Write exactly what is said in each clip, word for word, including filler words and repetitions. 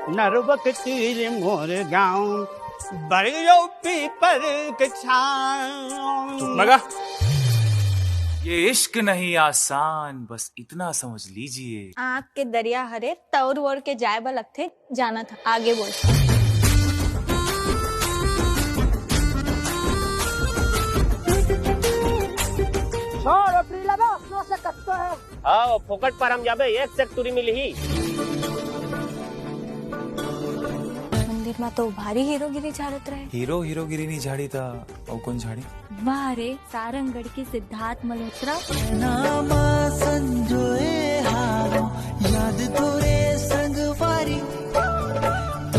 नरवा के तीर मोर गाँव, बड़े पीपर के छाँव। चुप लगा। ये इश्क नहीं आसान, बस इतना समझ लीजिए। आँख के दरिया हरे, तौर वोर के जाए बर लगथे। जानत ह, आगे बोल। छोड़, ओ प्रियला बे, अपनों से कत्तो है। आओ, फोकट पर हम जाबे, एक से एक टूरी मिलही। मंदिर में तो भारी हीरोगिरी झाड़त रहे। हीरो हीरोगिरी नहीं झाड़ी था, और कौन झाड़ी? वाह रे, सारंगढ़ के सिद्धार्थ मल्होत्रा। नामा संजोए हारो, याद तोरे संगवारी।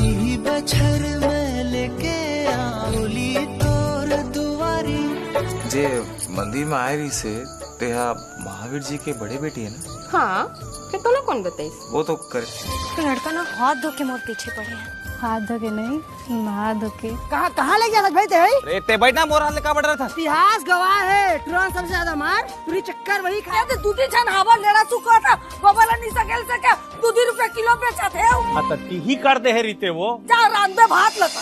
इही बछर में लेके आउली तोर दुआरी। जे मंदिर में आए रहिसे, तेहा महावीर जी के बड़े बेटी है ना? हाँ, फिर तोला कौन बताइस? वो तो कर। तो लड़का ना हाथ धो के मोर पीछे पड़े हैं। हाथ धो के नहीं, नहा धो के। कहाँ, कहाँ ले जाता भाई ते है? अरे, ते बैठ ना, मोर हाथ ले का बढ़ रहा था? इतिहास गवाह है, टुरा सबसे ज्यादा मार, पूरी चक्कर वही खाया। ते दूधी छन हवा लेड़ा सुको था, गोबर नहीं सकेल सके, दूधी रुपए किलो बेचा थे। हाँ, तो तीही कर दे है रीते वो। जा रांधे भात लता।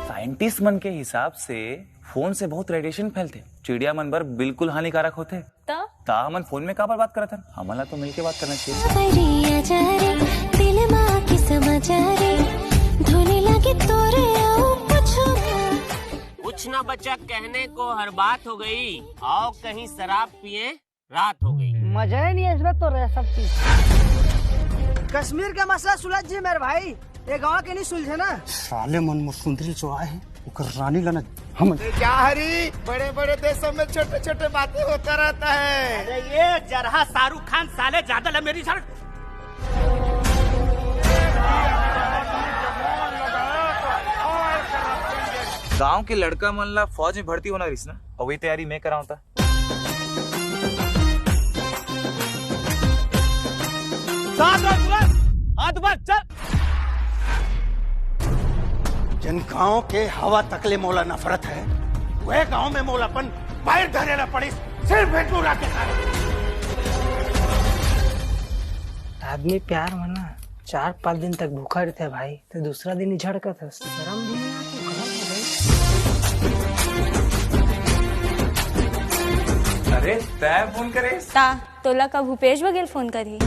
साइंटिस्ट मन के हिसाब से फोन से बहुत रेडिएशन फैलथे, चिड़िया मन बर बिल्कुल हानिकारक होथे। त? त हमन फोन में काबर बात करत हन? हमन ला तो मिलके बात करना चाहिए। बरिया जा रे, दिल मा के समा जा रे, धुनी लगे तोरे आओ कुछ। कुछ ना बचा कहने को, हर बात हो गई। आओ कहीं शराब पिए, रात हो गई। मजा ही नहीं है इसमें तो रह सब चीज। कश्मीर का मसला सुलझ जी मेरे भाई, ये गांव के नहीं सुलझे ना। साले मन मुसुंदरी जो आए हैं, ओकर रानी ला ना हम। क्या हरी, बड़े बड़े देशों में छोटे छोटे बातें होता रहता है। अरे ये जरहा शाहरुख खान साले ज्यादा लंबे नहीं सर। गांव के लड़का मन ला फौज में भर्ती होना रहिस ना, अउ वही तैयारी मैं करावता। साथ रख, तुरंत हाथ ऊपर, चल। जन गांव के हवा तकले मोला नफरत है, वह गांव में मोला अपन पैर धरे ला पड़िस, सिर्फ भेंटू राके सारे। आदमी प्यार में ना चार पाँच दिन तक भूखा रहता है भाई, तो दूसरा दिन ही झड़कत है। शर्म भी नहीं आती, गलत हो गई। अरे, तै फोन करे? ता, तोला का भूपेश बघेल फोन करही?